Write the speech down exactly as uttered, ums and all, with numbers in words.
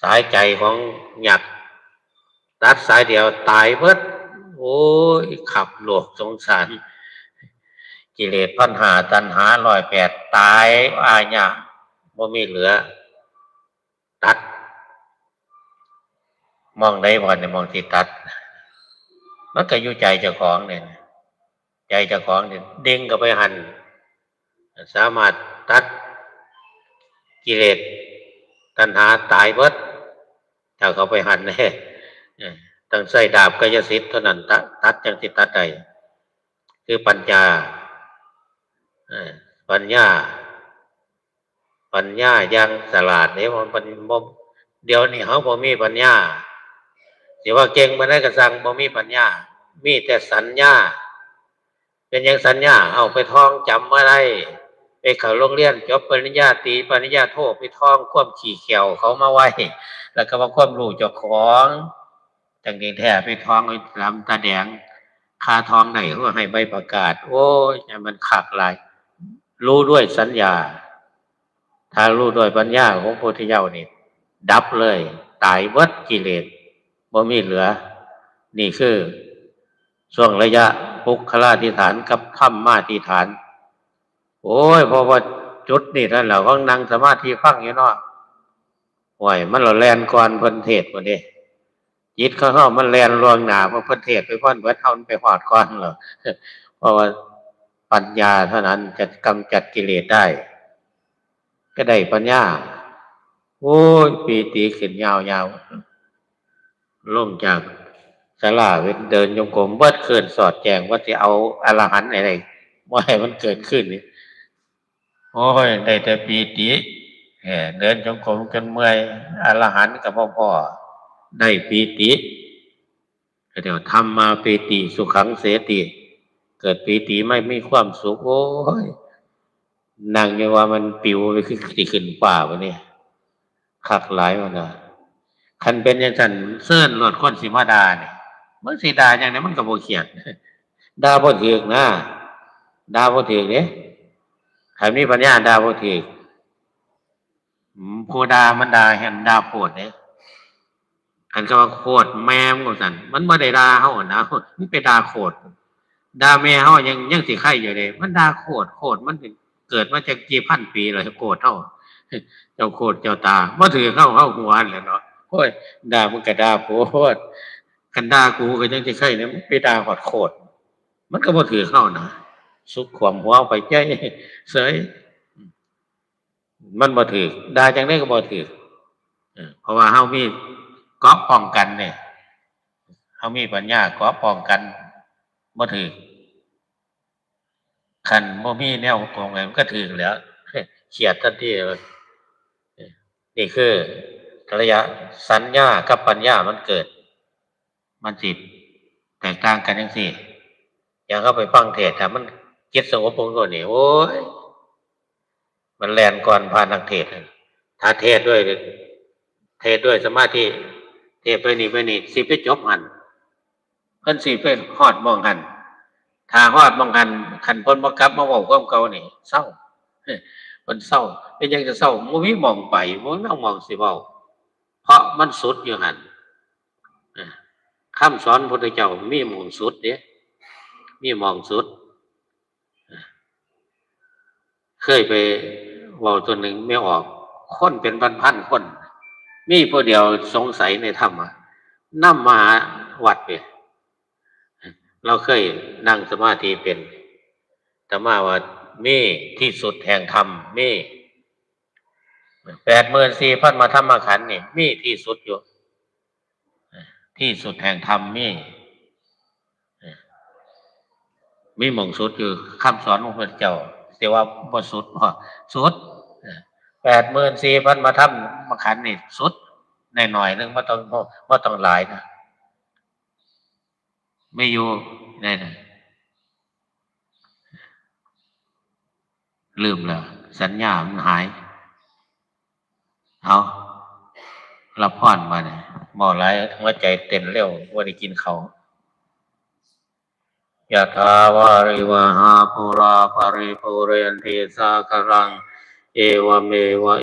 สายใจของยักษ์ ตัดสายเดียวตายเบิด โอ้ย ขับโลกสงสาร กิเลสพันห้า ตัณหาร้อยแปด ตายอาญะ บ่มีเหลือ ตัด มองได้บ่เนี่ย มองที่ตัด มันก็อยู่ใจเจ้าของเนี่ย ใจเจ้าของเนี่ย เด้งเข้าไปหั่น สามารถตัดกิเลสตัณหาตายเบิด ถ้าเข้าไปหั่นเนี่ย เออ ต้องใช้ดาบกายสิทธิ์เท่านั้น ตัด ตัดจั่งสิตัดได้ คือปัญญา เออ ปัญญา ปัญญาอย่างฉลาดเนี่ย มันเป็นบ่ เดี๋ยวนี้เฮาบ่มีปัญญา สิว่าเก่งปานใดก็ซ่าง บ่มีปัญญา มีแต่สัญญา เป็นหยังสัญญา เอาไปท่องจำมาได้ ไปเข้าโรงเรียนจบปริญญาตรี ปริญญาโท ไปท่องความขี้แข้วเขามาไว้ แล้วก็ว่าความรู้เจ้าของ จั่งดีแท้ ไปท่องไว้ลำตาแดง คาท่องได้ก็ให้ใบประกาศ โอ้ย มันคักหลาย รู้ด้วยสัญญา ถ้ารู้ด้วยปัญญาของพระพุทธเจ้านี่ ดับเลย ตายเบิดกิเลส บ่มีเหลือ นี่คือช่วงระยะปุคคลาธิฐานกับธรรมาธิฐาน โอ้ย เพราะว่าจุดนี่นั่นแหละ ของนั่งสมาธิฟังอยู่เนาะ โอ้ย มันละแล่นก่อนเพิ่นเทศน์พุ่นเด้ จิตของเฮามันแล่นล่วงหน้า เพราะเพิ่นเทศน์ไปพร้อมเบิด เฮามันไปฮอดก่อนแล้ว เพราะว่าปัญญาเท่านั้นจะกำจัดกิเลสได้ ก็ได้ปัญญา โอ้ย ปีติขึ้นยาวๆ ลงจากศาลาเดินจงกรมเบิดคืน สอดแจ้งว่าสิเอาอรหันต์ให้ได้ บ่ให้มันเกิดขึ้นนี่ โอ้ย ได้แต่ปีติ เออ เดินจงกรมจนเมื่อย อรหันต์ก็บ่พ้อ ได้ปีติ ก็เรียกว่าธรรมาปีติสุขังเสติ เกิดปีติไม่มีความสุข โอ้ย นั่งอยู่ว่ามันปิวไปขึ้น สิขึ้นฟ้าบัดนี้ คักหลายว่านะ คันเป็นจั่งซั้น เซิ้นโลดคนสิมาด่านี่ มันสิด่าจั่งใดมันก็บ่เครียด ด่าบ่ถืกนะ ด่าบ่ถืกเด้ คันมีปัญญาด่าบ่ถืก อืม ผู้ด่ามันด่าแฮ่งด่าโพดเด้ คันเขาว่าโคตรแม่มึงว่าซั่น มันบ่ได้ด่าเฮานะ มันไปด่าโคตร ด่าแม่เฮายัง ยังสิไคอยู่เด้ มันด่าโคตร โคตรมันเป็น เกิดมาจักกี่พันปีแล้ว โคตรเฮา เจ้าโคตรเจ้าตา บ่ถืกเฮา เฮาหัวแหละเนาะ โอ้ย ด่ามึงก็ด่าโพด คันด่ากูก็ยังสิไคเนี่ย มึงไปด่าฮอดโคตร มันก็บ่ถืกเฮานะ สุกขวมหัวไปใจ้เสย มันบ่ถืก ด่าจั่งใดก็บ่ถืก เออ เพราะว่าเฮามีเกราะป้องกันเนี่ย เฮามีปัญญาเกราะป้องกัน บ่ถืก คันบ่มีแนวป้องกันมันก็ถืกแหล้ว เครียดทันทีเลย นี่คือระยะสัญญากับปัญญามันเกิด มันสิแตกต่างกันจั่งซี้ อย่างเฮาไปฟังเทศน์ ถ้ามันจิตสงบลงโลดนี่ โอ้ย มันแล่นก่อนพระนักเทศน์ ถ้าเทศน์ด้วย เทศน์ด้วยสมาธิ เทศน์ไปนี่ไปนี่ สิไปจบหั่น เพิ่นสิไปฮอดหม่องหั่น ถ้าฮอดหม่องหั่น คันเพิ่นบ่กลับมาเว้าความเก่านี่ เซา เพิ่นเซา เป็นหยังจะเซา บ่มีหม่องไป บ่มีหม่องสิเว้า เพราะมันสุดอยู่หั่น เออ คำสอนพุทธเจ้ามีหม่องสุดเด้ มีหม่องสุด เออ เคยไปเว้าตัวหนึ่งไม่ออก คนเป็นพันๆคน มีผู้เดียวสงสัยในธรรมะ นำมาหาวัดเด้ เราเคยนั่งสมาธิเป็น อาตมาว่ามีที่สุดแห่งธรรม มี แปดหมื่นสี่พันมธรรมขันธ์นี่ มีที่สุดอยู่ ที่สุดแห่งธรรมมี มีหม่องสุดอยู่ คำสอนของพระเจ้า แต่ว่าบ่สุด บ่สุด แปดหมื่นสี่พันมธรรมขันธ์นี่สุด หน่อยๆนึง บ่ต้อง บ่ต้องหลายนะ มีอยู่ ได้นะ ลืมแล้ว สัญญามันหาย เอา รับพรมาเนี่ย เว้าหลาย หัวใจเต้นเร็ว บ่ได้กินข้าว ยะถาวาริวหาปูราปริปูเรนติสาคารัง เอวเมวะ